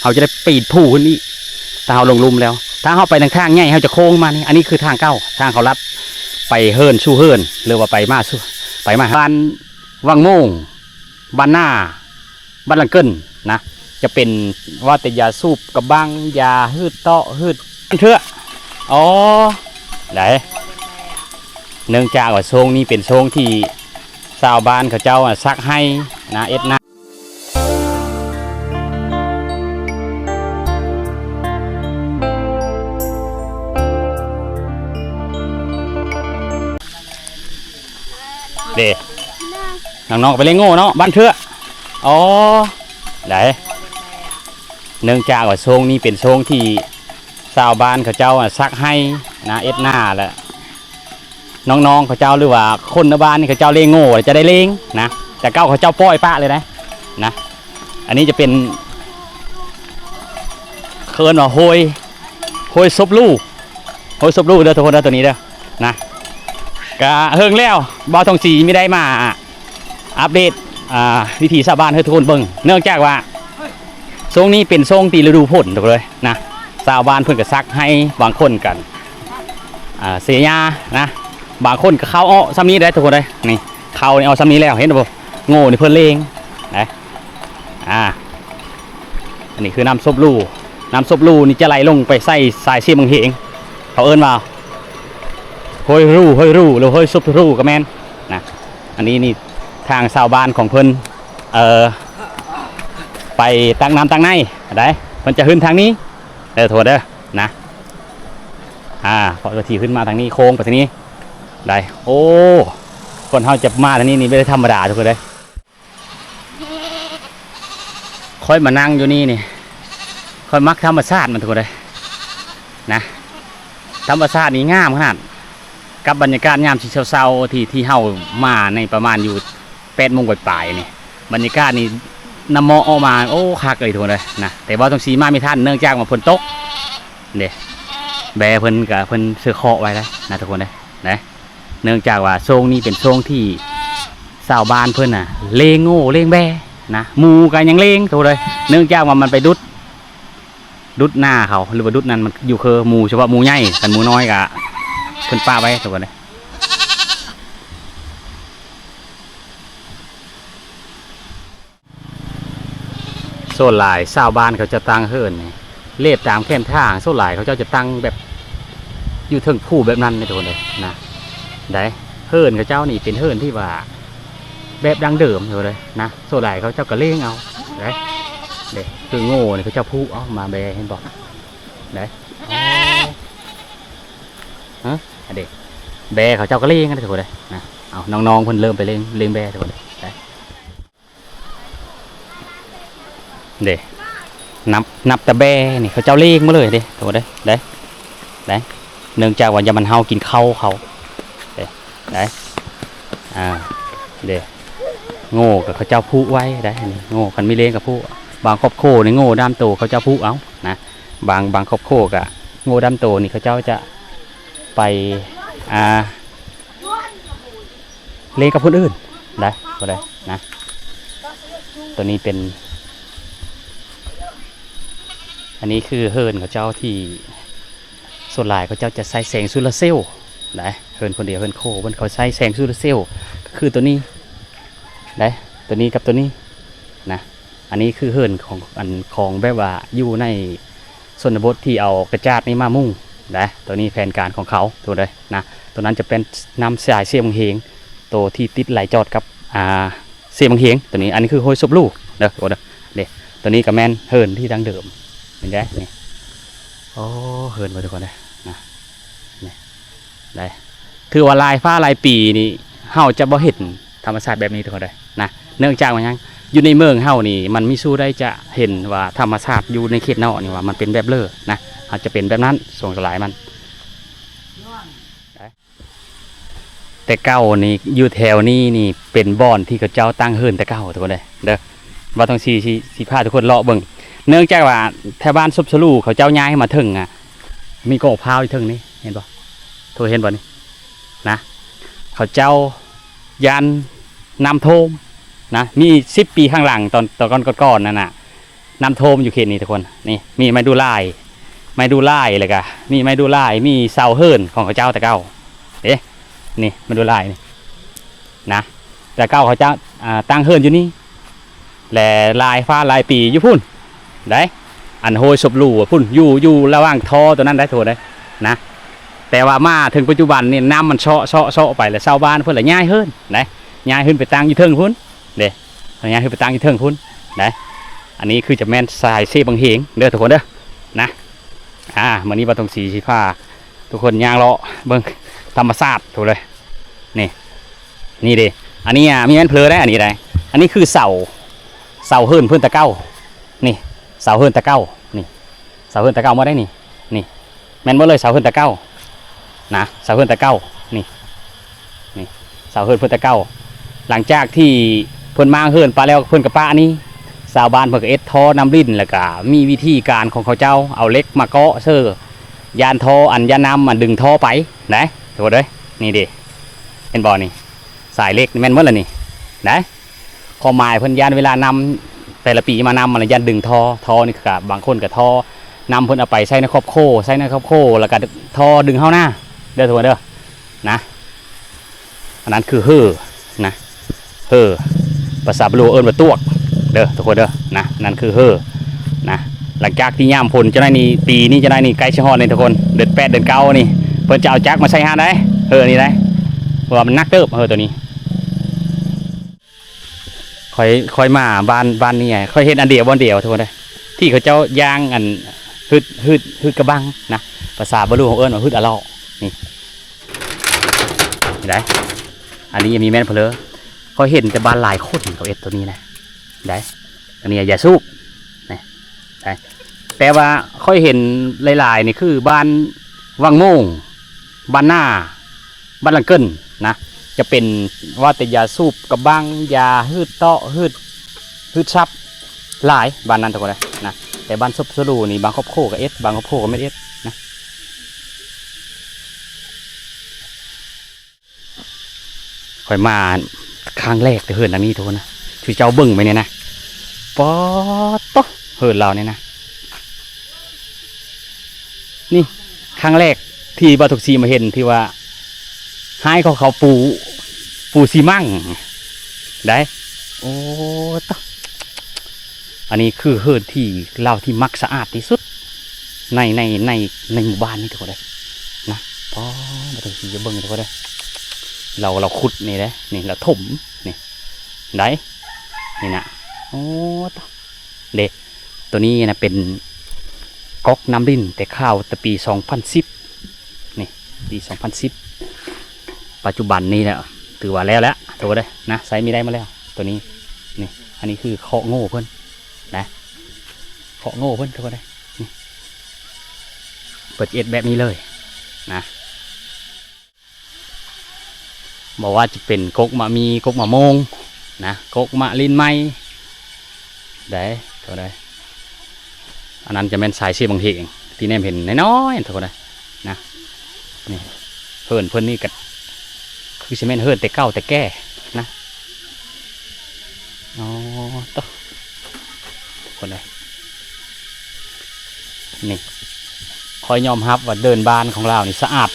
ເຮົາຈະໄດ້ປີນພູຂຶ້ນອີກ ຖ້າເຮົາລົງລຸ່ມແລ້ວ. ຖ້າເຮົາໄປທາງທາງໃຫຍ່ ເຮົາຈະໂຄ້ງມານີ້. ອັນນີ້ຄືທາງເກົ່າ ທາງເຂົາລັດໄປເຮືອນສູ່ເຮືອນ ຫຼືວ່າໄປມາສູ່ ໄປມາບ້ານວັງໂມງ ບ້ານນາ ບ້ານຫຼັງເກີນນະ. ຈະເປັນວ່າແຕ່ຢາສູບກະບັງ ຢາຫືດເຕາະຫືດເທື່ອ. ອໍ ໄດ້ ເນື່ອງຈາກວ່າໂຊງນີ້ເປັນໂຊງທີ່ຊາວບ້ານເຂົາເຈົ້າ ອາ ສັກໄຮ່ນະ ເຮັດນາ. ເດ້ ນ້ອງໆໄປເລັງໂງ່ເນາະ ບ້ານເທື່ອ. ອໍ ໄດ້ ເນື່ອງຈາກວ່າໂຊງນີ້ເປັນໂຊງທີ່ຊາວບ້ານເຂົາເຈົ້າ ອາ ສັກໄຮ່ນະ ເຮັດນາ ແລະ ນ້ອງໆເຂົາເຈົ້າ ຫຼືວ່າຄົນໃນບ້ານນີ້ເຂົາເຈົ້າເລັງໂງ່ ຈະໄດ້ເລັງນະ. ແຕ່ເກົ່າເຂົາເຈົ້າປ່ອຍປະເລີຍນະ ນະ. ອັນນີ້ຈະເປັນ ເຂົາເອີ້ນວ່າໂຮຍ ໂຮຍສົບລູ ໂຮຍສົບລູເດີທຸກຄົນເດີ ໂຕນີ້ເດີນະ. ກະເຫິງແລ້ວ ບ່າວທອງສີມີໄດ້ມາອັບເດດ ອ່າ ວິຖີຊາວບ້ານໃຫ້ທຸກຄົນເບິ່ງ ເນື່ອງຈາກວ່າ ຊ່ວງນີ້ເປັນຊ່ວງທີ່ລະດູຝົນທຸກຄົນເລີຍນະ. ຊາວບ້ານເພິ່ນກໍສັກໄຮ່ ບາງຄົນກໍ ອ່າ ເສຍຫຍ້ານະ ບາງຄົນກໍເຂົ້າອອກຊ່ຳນີ້ໄດ້ທຸກຄົນເລີຍ. ນີ້ເຂົ້ານີ້ອອກຊ່ຳນີ້ແລ້ວ ເຫັນບໍ່? ໂງ່ນີ້ເພິ່ນເລັງໄດ້. ອ່າ ອັນນີ້ຄືນ້ຳສົບລູ ນ້ຳສົບລູນີ້ຈະໄຫຼລົງໄປໃສ່ສາຍເຊບັງເຫງ ເຂົາເອີ້ນວ່າໂຮຍຮູ ໂຮຍຮູ ຫຼືໂຮຍສົບຮູກໍແມ່ນນະ. ອັນນີ້ນີ້ທາງຊາວບ້ານຂອງເພິ່ນ ເອີ ໄປຕັກນ້ຳຕັກໃນໄດ້ ເພິ່ນຈະຂຶ້ນທາງນີ້ເດີ ໂທດເດີນະ. ອ່າ ເພາະວ່າທີ່ຂຶ້ນມາທາງນີ້ ໂຄ້ງໄປທາງນີ້ໄດ້. ໂອ້ ຄົນເຮົາຈະມາທາງນີ້ນີ້ບໍ່ໄດ້ທຳມະດາທຸກຄົນເດີ. ຂ້ອຍມານັ່ງຢູ່ນີ້ນີ້ ຂ້ອຍມັກທຳມະຊາດມັນທຸກຄົນເດີນະ. ທຳມະຊາດນີ້ງາມຂະໜາດ ກັບບັນຍາກາດຍາມເຊົ້າໆ ທີ່ ທີ່ເຮົາມາໃນປະມານຢູ່ແປດໂມງປາຍໆນີ້ ບັນຍາກາດນີ້ ນ້ຳເໝາະອອກມາ ໂອ້ ຄັກເລີຍທຸກຄົນເດີນະ. ແຕ່ວ່າຕ້ອງສີມາບໍ່ທັນ ເນື່ອງຈາກວ່າຝົນຕົກເດ້ ແບເພິ່ນກະ ເພິ່ນເສືອເຄາະໄວ້ແລ້ວນະທຸກຄົນເດີນະ. ເນື່ອງຈາກວ່າຊ່ວງນີ້ເປັນຊ່ວງທີ່ຊາວບ້ານເພິ່ນນະ ເລງໂງ່ເລງແບນະ ໝູກະຍັງເລງໂຕເລີຍ ເນື່ອງຈາກວ່າມັນໄປດຸດ ດຸດນາເຂົາ ຫຼືວ່າດຸດນັ້ນ ມັນຢູ່ຄືໝູ ສະເພາະໝູໃຫຍ່ ຄັນໝູນ້ອຍກະເພິ່ນປະໄວ້ໂຕເລີຍ. ສ່ວນຫຼາຍຊາວບ້ານເຂົາເຈົ້າຕັ້ງເຮືອນນີ້ ເລບຕາມແຄມທາງ ສ່ວນຫຼາຍເຂົາເຈົ້າຈະຕັ້ງແບບຢູ່ເທິງພູແບບນັ້ນເດ້ທຸກຄົນເອີຍນະ. ໄດ້ ເຮືອນເຂົາເຈົ້ານີ້ເປັນເຮືອນທີ່ວ່າແບບດັ້ງເດີມທຸກຄົນເອີຍນະ. ສ່ວນຫຼາຍເຂົາເຈົ້າກໍເລັງເອົາໄດ້ ເດ້ ຄືໂງ່ນີ້ເຂົາເຈົ້າຜູກເອົາມາແບ ເຫັນບໍ່ ໄດ້. ຮະ ອັນເດ້ ແບເຂົາເຈົ້າກໍເລັງກັນທຸກຄົນເອີຍນະ. ເອົາ ນ້ອງໆເພິ່ນເລີ່ມໄປເລັງ ເລັງແບທຸກຄົນເອີຍ ໄດ້. ເດ້ ນັບ ນັບແຕ່ແບນີ້ເຂົາເຈົ້າເລັງໝົດເລີຍເດ້ ໂຕເດ້ ໄດ້ ໄດ້ ເນື່ອງຈາກວ່າຢ່າມັນເຫົ່າກິນເຂົ້າເຂົາ ເດ້ ໄດ້ ອ່າ ເດ້ ໂງ່ກໍເຂົາເຈົ້າຜູກໄວ້ໄດ້ ອັນນີ້ໂງ່ຄັນມີເລັງກໍຜູກ. ບາງຄອບຄົວນີ້ໂງ່ດຳໂຕເຂົາເຈົ້າຜູກເອົານະ. ບາງ ບາງຄອບຄົວກໍໂງ່ດຳໂຕນີ້ເຂົາເຈົ້າຈະໄປ ອ່າ ເລງກັບຄົນອື່ນໄດ້ ບໍ່ໄດ້ນະ. ໂຕນີ້ເປັນ ອັນນີ້ຄືເຮືອນເຂົາເຈົ້າທີ່ສ່ວນຫຼາຍເຂົາເຈົ້າຈະໃຊ້ແສງໂຊລາເຊວໄດ້ ເຮືອນຄົນດຽວ ເຮືອນໂຄເພິ່ນເຂົາໃຊ້ແສງໂຊລາເຊວ ກໍຄືໂຕນີ້ໄດ້ ໂຕນີ້ກັບໂຕນີ້ນະ. ອັນນີ້ຄືເຮືອນຂອງ ອັນ ຂອງແບບວ່າຢູ່ໃນ ຊົນນະບົດທີ່ເອົາກະຈາດນີ້ມາມຸງໄດ້. ໂຕນີ້ແຜນການຂອງເຂົາ ໂຕໃດນະ ໂຕນັ້ນຈະເປັນນ້ຳສາຍເຊບັງເຮງ ໂຕທີ່ຕິດໄຫຼຈອດກັບ ອ່າ ເຊບັງເຮງ ໂຕນີ້. ອັນນີ້ຄືຫ້ວຍສົບລູເດີ ໂຕເດີ ເດ ໂຕນີ້ກໍແມ່ນເຮືອນທີ່ດັ້ງເດີມ ເຫັນໄດ໋ນີ້. ໂອ້ ເຮືອນເບິ່ງທຸກຄົນເດີນະ ນີ້ ໄດ້ ຖືວ່າຫຼາຍຟ້າຫຼາຍປີນີ້ ເຮົາຈະບໍ່ເຫັນທຳມະຊາດແບບນີ້ທຸກຄົນເດີນະ. ເນື່ອງຈາກວ່າຫຍັງ? ຢູ່ໃນເມືອງເຮົານີ້ ມັນມີສູ່ໃດຈະເຫັນວ່າທຳມະຊາດຢູ່ໃນເຂດນອກນີ້ວ່າມັນເປັນແບບເລີນະ ເຮົາຈະເປັນແບບນັ້ນ ຊ່ວງສະຫຼາຍມັນ. ແຕ່ເກົ່ານີ້ ຢູ່ແຖວນີ້ນີ້ ເປັນບ່ອນທີ່ເຂົາເຈົ້າຕັ້ງເຮືອນແຕ່ເກົ່າທຸກຄົນເດີ ເດີ ວ່າຕ້ອງຊິ ຊິ ຊິພາທຸກຄົນເລາະເບິ່ງ. ເນື່ອງຈາກວ່າແຖວບ້ານສົບສະຫຼູ ເຂົາເຈົ້າຍ້າຍມາເຖິງອະ ມີກອງພາວຢູ່ເທິງນີ້ ເຫັນບໍ່? ໂຕເຫັນບໍ່ນີ້ນະ? ເຂົາເຈົ້າຢ້ານນ້ຳຖ້ວມນະ ມີສິບປີຂ້າງຫຼັງ ຕອນ ຕອນກ່ອນໆນັ້ນນະ ນ້ຳຖ້ວມຢູ່ເຂດນີ້ທຸກຄົນ. ນີ້ມີໄມ້ດູ່ລາຍ ໄມ້ດູ່ລາຍ ແລ້ວກະມີໄມ້ດູ່ລາຍ ມີເສົາເຮືອນຂອງເຂົາເຈົ້າແຕ່ເກົ່າເດ້. ນີ້ໄມ້ດູ່ລາຍນີ້ນະ ແຕ່ເກົ່າເຂົາເຈົ້າ ອ່າ ຕັ້ງເຮືອນຢູ່ນີ້ ແລະ ຫຼາຍຟ້າຫຼາຍປີຢູ່ພຸ້ນໄດ໋ ອັນໂຮຍສົບຫຼູພຸ້ນ ຢູ່ ຢູ່ລະຫວ່າງທໍ່ຕົວນັ້ນໄດ໋ ໂທໄດ໋ນະ. ແຕ່ວ່າມາເຖິງປັດຈຸບັນນີ້ ນ້ຳມັນເຊາະ ເຊາະ ເຊາະໄປ ແລ້ວຊາວບ້ານເພິ່ນລະຍ້າຍເຮືອນໄດ໋ ຍ້າຍເຮືອນໄປຕັ້ງຢູ່ເທິງພຸ້ນເດ້ ຍ້າຍເຮືອນໄປຕັ້ງຢູ່ເທິງພຸ້ນໄດ໋. ອັນນີ້ຄືຈະແມ່ນສາຍເຊບັງເຮງເດີທຸກຄົນເດີນະ. ອ່າ ມື້ນີ້ບ່າວທອງສີຊິພາທຸກຄົນຍ່າງເລາະເບິ່ງທຳມະຊາດ ໂທເລີຍ. ນີ້ ນີ້ເດ້ ອັນນີ້ ອ່າ ມີແມ່ນເພີໄດ໋ ອັນນີ້ໄດ໋. ອັນນີ້ຄືເສົາ ເສົາເຮືອນເພິ່ນແຕ່ເກົ່າ ນີ້ ເສົາເຮືອນແຕ່ເກົ່າ ນີ້ ເສົາເຮືອນແຕ່ເກົ່າໝົດໄດ໋ ນີ້ ນີ້ ແມ່ນໝົດເລີຍ ເສົາເຮືອນແຕ່ເກົ່ານະ ເສົາເຮືອນແຕ່ເກົ່າ ນີ້ ນີ້ ເສົາເຮືອນເພິ່ນແຕ່ເກົ່າ. ຫຼັງຈາກທີ່ເພິ່ນມ້າງເຮືອນໄປແລ້ວ ເພິ່ນກໍປະນີ້ ຊາວບ້ານເພິ່ນກໍເຮັດທໍ່ນ້ຳລິນ ແລ້ວກໍມີວິທີການຂອງເຂົາເຈົ້າ ເອົາເຫຼັກມາເກາະເຊີ ຢ້ານທໍ່ ອັນ ຢ້ານນ້ຳ ອັນ ດຶງທໍ່ໄປໄດ໋ ທຸກຄົນເອີຍ. ນີ້ເດ້ ເຫັນບໍ່ນີ້ ສາຍເຫຼັກນີ້ແມ່ນໝົດລະນີ້ໄດ໋. ຄວາມໝາຍເພິ່ນຢ້ານເວລານ້ຳແຕ່ລະປີມາ ນ້ຳມັນຢ້ານດຶງທໍ່ ທໍ່ນີ້ກະບາງຄົນກະທໍ່ນ້ຳເພິ່ນເອົາໄປໃຊ້ໃນຄອບຄົວ ໃຊ້ໃນຄອບຄົວ ແລ້ວກະທໍ່ດຶງເຂົ້ານາເດີທຸກຄົນເດີນະ. ອັນນັ້ນຄືເຮີນະ ເຮີ ພາສາບາລູເອີ້ນວ່າຕວກເດີທຸກຄົນເດີນະ ອັນນັ້ນຄືເຮີນະ. ຫຼັງຈາກທີ່ຍາມຝົນຈັ່ງໃດນີ້ ປີນີ້ຈັ່ງໃດນີ້ ໃກ້ຊິຮອດນີ້ທຸກຄົນ ເດືອນແປດເດືອນເກົ້ານີ້ ເພິ່ນຈະເອົາຈັກມາໃສ່ຫັ້ນໄດ໋ ເຮີນີ້ໄດ໋ ເພາະວ່າມັນໜັກເຕີບເຮີໂຕນີ້. ຂ້ອຍ ຂ້ອຍມາບ້ານ ບ້ານນີ້ ຂ້ອຍເຫັນອັນດຽວບ່ອນດຽວທຸກຄົນເດີ ທີ່ເຂົາເຈົ້າຍ່າງອັນ ຮຶດ ຮຶດ ຮຶດກະບັງນະ ພາສາບາລູເຂົາເອີ້ນວ່າຮຶດອະເລາະ ນີ້ ນີ້ໄດ໋. ອັນນີ້ຍັງມີແມ່ນເພີ ຂ້ອຍເຫັນແຕ່ບ້ານຫຼາຍຄົນເຂົາເຮັດໂຕນີ້ນະໄດ໋. ອັນນີ້ຢາສູບນະໄດ໋ ແຕ່ວ່າຂ້ອຍເຫັນຫຼາຍໆນີ້ຄືບ້ານວັງໂມງ ບ້ານນາ ບ້ານຫຼັງເກີນນະ ຈະເປັນວ່າແຕ່ຢາສູບກະບັງ ຢາຮຶດເຕາະ ຮຶດ ຮຶດສັບ ຫຼາຍບ້ານນັ້ນທຸກຄົນເດີນະ. ແຕ່ບ້ານສົບສະຫຼູນີ້ ບາງຄອບຄົວກະເຮັດ ບາງຄອບຄົວກະບໍ່ເຮັດນະ. ຂ້ອຍມາຄັ້ງແລກແຕ່ເຮືອນຫຼັງນີ້ທຸກຄົນນະ ຊຸມເຈົ້າເບິ່ງໄປນີ້ນະ ປາດໂທ້ ເຮືອນລາວນີ້ນະ. ນີ້ຄັ້ງແລກທີ່ບ່າວທອງສີມາເຫັນ ທີ່ວ່າໃຫ້ເຂົາ ເຂົາປູ ປູຊີມັງໄດ໋. ໂອ້ ຕະ ອັນນີ້ຄືເຮືອນທີ່ລາວທີ່ມັກສະອາດທີ່ສຸດໃນ ໃນ ໃນ ໃນໝູ່ບ້ານນີ້ທຸກຄົນເດີນະ. ປ້າ ບ່າວທອງສີຈະເບິ່ງທຸກຄົນເດີ ລາວ ລາວຂຸດນີ້ເດ້ ນີ້ລາວຖົມນີ້ໄດ໋ ນີ້ນະ. ໂອ້ ຕະ ເດ້ ໂຕນີ້ນະເປັນກັອກນ້ຳລິນ ແຕ່ຄາວແຕ່ປີສອງພັນສິບ ນີ້ ປີສອງພັນສິບ ປັດຈຸບັນນີ້ແຫຼະ ຖືວ່າແລ້ວແຫຼະ ໂຕເດ້ນະ ໃຊ້ມີໄດ້ໝົດແລ້ວໂຕນີ້. ນີ້ ອັນນີ້ຄືເຄາະໂງ່ເພິ່ນນະ ເຄາະໂງ່ເພິ່ນ ໂຕເດ້ ນີ້ ເພິ່ນເຮັດແບບນີ້ເລີຍນະ. ບໍ່ວ່າຈະເປັນກົກໝາກມີ ກົກໝາກໂມງນະ ກົກໝາກລິນໄມ້ໄດ໋ ໂຕໃດ ອັນນັ້ນຈະແມ່ນສາຍເຊບັງເຮງທີ່ແນມເຫັນນ້ອຍໆ ໂຕໃດນະ. ນີ້ເຮືອນເພິ່ນນີ້ກະຄືຊິແມ່ນເຮືອນແຕ່ເກົ່າແຕ່ແກ່ນະ. ອໍ ໂຕ ຄົນໃດ ນີ້ ຂ້ອຍຍອມຮັບວ່າເດີ່ນບ້ານຂອງລາວນີ້ສະອາດ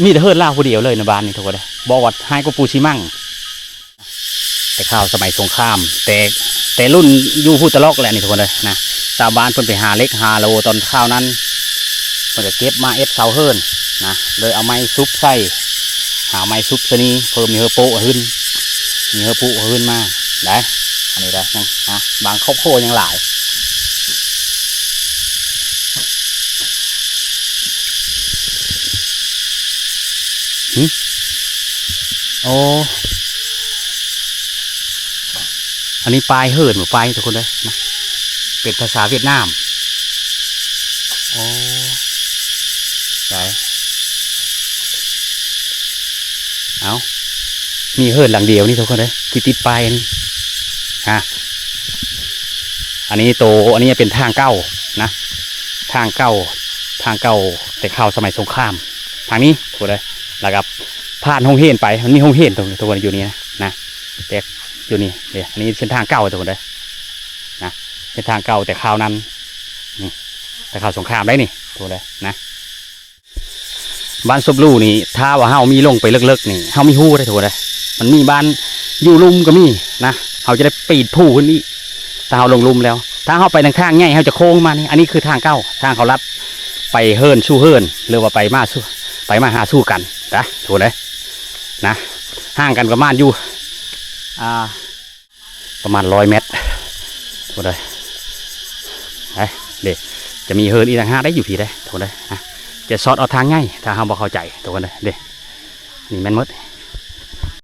ມີແຕ່ເຮືອນລາວຜູ້ດຽວເລີຍໃນບ້ານນີ້ທຸກຄົນເດີ ບໍ່ວ່າຮ້າຍກວ່າປູຊີມັງ. ແຕ່ຄາວສະໄໝສົງຄາມ ແຕ່ ແຕ່ລຸ້ນຢູ່ພຸ້ນຕະຫຼອກແຫຼະນີ້ທຸກຄົນເດີນະ. ຊາວບ້ານເພິ່ນໄປຫາເຫຼັກຫາໂລຕອນຄາວນັ້ນ ເພິ່ນກະເກັບມາເຮັດເສົາເຮືອນນະ ໂດຍເອົາໄມ້ຊຸບໃສ່ ຫາໄມ້ຊຸບໃສ່ນີ້ ເພີ່ມມີເຮືອໂປ້ຫຶ້ນ ມີເຮືອໂປ້ຫຶ້ນມາໄດ໋. ອັນນີ້ໄດ໋ ຍັງ ຫາ ບາງຄອບຄົວຍັງຫຼາຍ. ຫຶ ໂອ້ ອັນນີ້ປ້າຍເຫີນບໍ່ ປ້າຍທຸກຄົນເດີນະ ເປັນພາສາຫວຽດນາມ. ໂອ້ ໄດ໋ ເອົາ ມີເຫີນຫຼັງດຽວນີ້ທຸກຄົນເດີ ທີ່ຕິດປ້າຍອັນນີ້ ຮະ ອັນນີ້ໂຕ ອັນນີ້ເປັນທາງເກົ່ານະ ທາງເກົ່າ ທາງເກົ່າແຕ່ຄາວສະໄໝສົງຄາມ ທາງນີ້ທຸກຄົນເດີ ແລ້ວກໍຜ່ານໂຮງຮຽນໄປ ມັນມີໂຮງຮຽນທຸກຄົນ ຢູ່ນີ້ນະ ນະ ແຕ່ຢູ່ນີ້ເດ້ ອັນນີ້ເສັ້ນທາງເກົ່າທຸກຄົນເດີນະ. ເປັນທາງເກົ່າແຕ່ຄາວນັ້ນ ນີ້ ແຕ່ຄາວສົງຄາມໄດ໋ນີ້ ທຸກຄົນເດີນະ. ບ້ານສົບຫຼູນີ້ ຖ້າວ່າເຮົາມີລົງໄປເລິກໆນີ້ ເຮົາມີຮູໄດ໋ ທຸກຄົນເດີ. ມັນມີບ້ານຢູ່ລຸ່ມກໍມີນະ ເຮົາຈະໄດ້ປີນພູຂຶ້ນອີກ ຖ້າເຮົາລົງລຸ່ມແລ້ວ. ຖ້າເຮົາໄປທາງທາງໃຫຍ່ ເຮົາຈະໂຄ້ງມານີ້. ອັນນີ້ຄືທາງເກົ່າ ທາງເຂົາລັດໄປເຮືອນສູ່ເຮືອນ ຫຼືວ່າໄປມາສູ່ ໄປມາຫາສູ່ກັນນະ ທຸກຄົນເດີນະ. ຫ່າງກັນປະມານຢູ່ ອ່າ ປະມານຮ້ອຍແມັດ ພຸ້ນເດ້. ເດ້ ຈະມີເຮືອນອີກຕ່າງຫາກໄດ໋ ຢູ່ພີ້ໄດ໋ ທຸກຄົນເດ້. ຈະຊອດເອົາທາງໃຫຍ່ ຖ້າເຮົາບໍ່ເຂົ້າໃຈ ທຸກຄົນເດ້. ເດ້ ນີ້ແມ່ນໝົດ